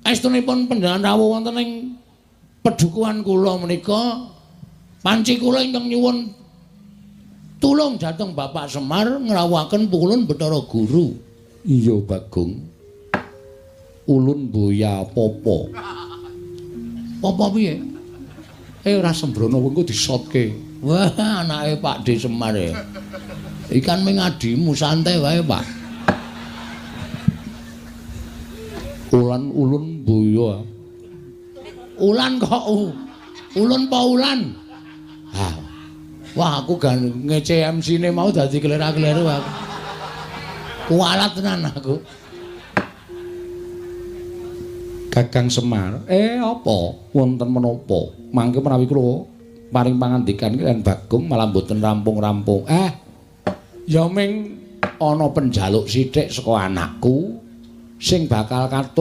Estunipun panjenengan rawuh wonten ing pedukuhan kula menika, panci kula ingkang nyuwun tulung dhateng Bapak Semar ngrawuhaken pukulun Bathara Guru. Iya, Bagong. Ulun boya popo. Popo piye? Ora sembrono engko disotke. Wah, anake Pak D Semar e. Ikan ming adimu santai wae, Pak. Ulan ulun boya. Ulan kok ulun pa ulan? Ha. Wah, aku gan ngece MC-ne mau dadi klera-kleru aku. Kualat tenan aku. Kakang Semar, apa? Wonten menapa? Mangke menawi kula paring pangandikan kaliyan Bagong malah mboten rampung-rampung. Ya ming ana penjaluk sithik saka anakku sing bakal katur